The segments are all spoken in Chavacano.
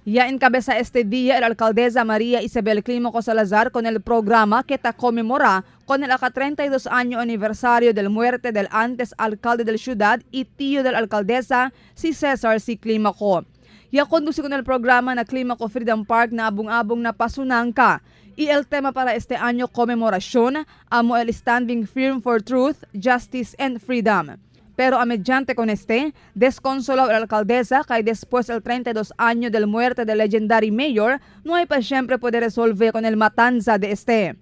Ya encabeza este día el alcaldesa María Isabel Clímaco Salazar con el programa que ta conmemora con el aka 32 año aniversario del muerte del antes alcalde del ciudad y tío del alcaldesa, si Cesar C. Clímaco. Ya conduce con el programa na Clímaco Freedom Park na abong-abong na Pasonanca. Y el tema para este año conmemoración amo el Standing Firm for Truth, Justice and Freedom. Pero a mediante con este, desconsoló la alcaldesa que después del 32 años del muerte del legendary mayor, no hay pa siempre puede resolver con el matanza de este.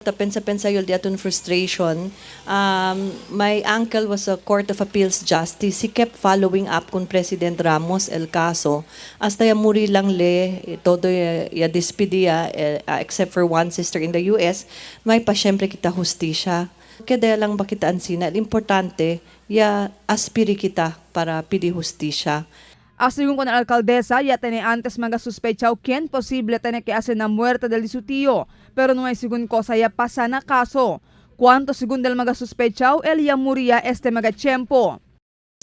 Ta pensa-pensa yun aton frustration. My uncle was a Court of Appeals justice. He kept following up con President Ramos el caso. Hasta ya muri lang le, todo ya, ya despedía, except for one sister in the US. May pa siyempre kita hustisya. Kaya lang ba kita ansina? Importante, ya aspiri kita para pidi hustisya. Según con la alcaldesa, ya tiene antes mga sospechao quien posible tiene que hacer la muerte del su tío, pero no hay según cosa ya pasa na caso. Cuanto según del mga sospechao, él ya muría este mga tiempo.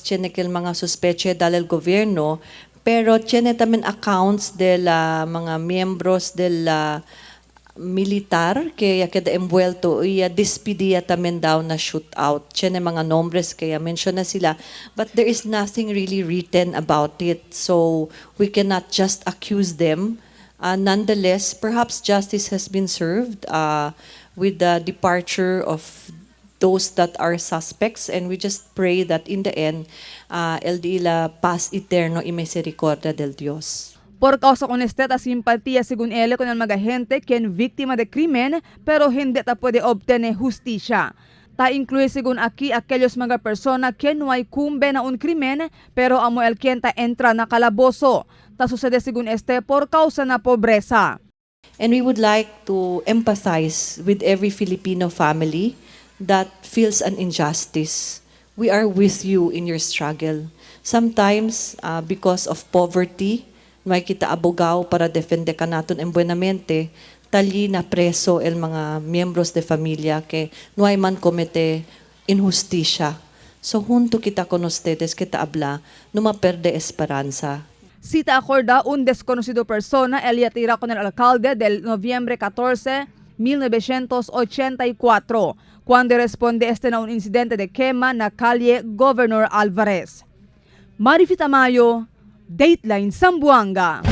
Tiene que el mga sospeche dal el gobierno, pero tiene también accounts de la mga miembros de la militar que ya queda envuelto y ya despedía también daw na shootout. Tiene mga nombres que ya menciona sila, but there is nothing really written about it. So we cannot just accuse them. Nonetheless, perhaps justice has been served with the departure of those that are suspects, and we just pray that in the end el di la paz eterno y misericordia del Dios. Por causa con este ta simpatía según él con el mga gente quien víctima de crimen pero hindi ta puede obtener justicia. Ta incluye según aquí aquellos mga persona quien no hay cumbe na un crimen pero amo el quien ta entra na calabozo. Ta sucede según este por causa na pobreza. And we would like to empathize with every Filipino family that feels an injustice. We are with you in your struggle. Sometimes, because of poverty, no hay kita abogado para defender ka naton en buenamente, tali na preso el mga miembros de familia que no hay man comete injusticia. So junto kita con ustedes, kita habla, no ma perde esperanza. Cita acorda un desconocido persona el tira con el alcalde del noviembre 14, 1984, cuando responde este na un incidente de quema na calle Governor Alvarez. Marifi Tamayo, Dateline Zamboanga.